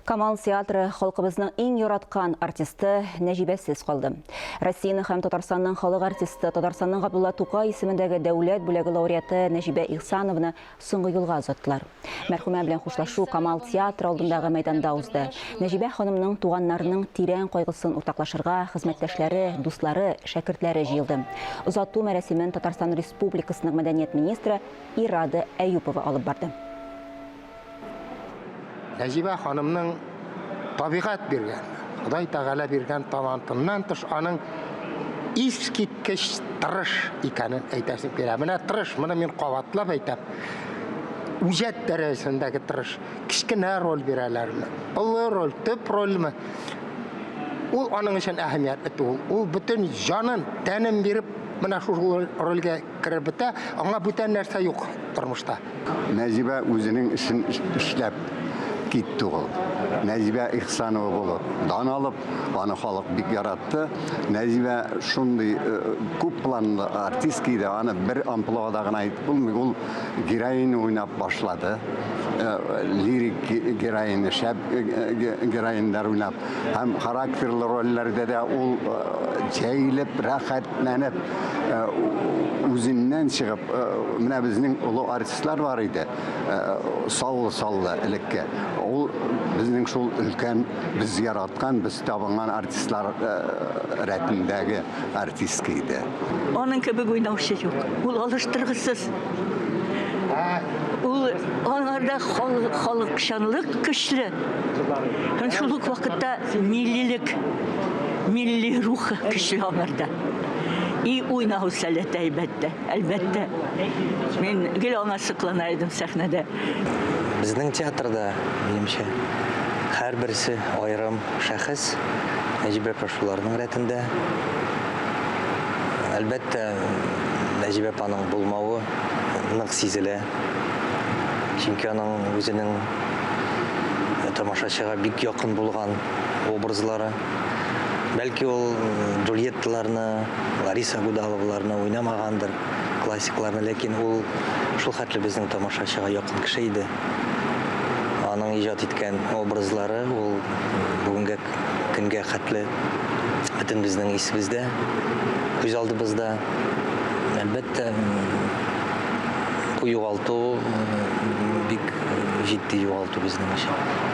Камал театры халкыбызның иң яраткан артисты Нәҗибәсез калды. Россиянең һәм Татарстанның халык артисты, Татарстанның Габдулла Тукай исемендәге дәүләт бүләге лауреаты Нәҗибә Ихсанованы соңгы юлга озаттылар. Мәрхүмә белән хушлашу Камал театры алдындагы мәйданда узды. Нәҗибә ханымның туганнарының тирән кайгысын уртаклашырга хезмәттәшләре, дуслары, шәкертләре җыелды. Озату мәрасимен Татарстан Республикасының мәдәният министры Ирада Әюпова алып барды. Нәҗибә ханымның табигать биргән, Ходай Тәгалә биргән талантыннан тыш аның искиткеч тырыш икәнен әйтәсем килә. Менә тырыш, моны мин кабатлап әйтәм. Үҗәт дәрәҗәсендәге тырыш. Кечкенә роль бирәләрме, олы роль, төп рольме? Ул аның өчен әһәмиятле түгел. Ул бөтен җанын, тәнен биреп, менә шул рольгә кереп бетә, аңа бүтән нәрсә юк тормышта. Нәҗибә үзенең эшен эшләп китте ул. Нәҗибә Ихсанова булып дан алып, аны халык бик яратты. Нәҗибә шундый э, күп планлы артистка иде, аны бер амплуада гына әйтеп булмый. Ул героиня уйнап башлады. Э, лирик героиня, шәп э, героиннар уйнап һәм характерлы рольләрдә дә ул җәелеп, рәхәтләнеп үзеннән чыгып, менә безнең олы артистлар бар иде, саллы-саллы элекке. Ул безнең шул өлкән, без яраткан, без табынган артистлар рәтендәге артистка иде. Аның кебек уйнаучы юк. Ул алыштыргысыз. Ул аңарда халыкчанлык көчле. Һәм шул ук вакытта миллилек, милли рухы көчле аңарда. И уйнау сәләте әйбәттә, әлбәттә. Мин гел аңа соклана идем сәхнәдә. Безнең театрда, минемчә, һәрберсе аерым шәхес. Нәҗибә апа шуларның рәтендә. Әлбәттә, Нәҗибә апаның булмавы нык сизелә. Чөнки аның үзенең тамашачыга бик якын булган образлары. Бәлки ул Джульетталарны, Лариса Гудаловаларны уйнамагандыр, классикларны, ләкин ул шул хәтле безнең тамашачыга якын кеше иде. Аның иҗат иткән образлары ул бүгенге көнгә хәтле бөтен безнең исебездә, күз алдыбызда. Әлбәттә, бу югалту бик җитди югалту безнең өчен.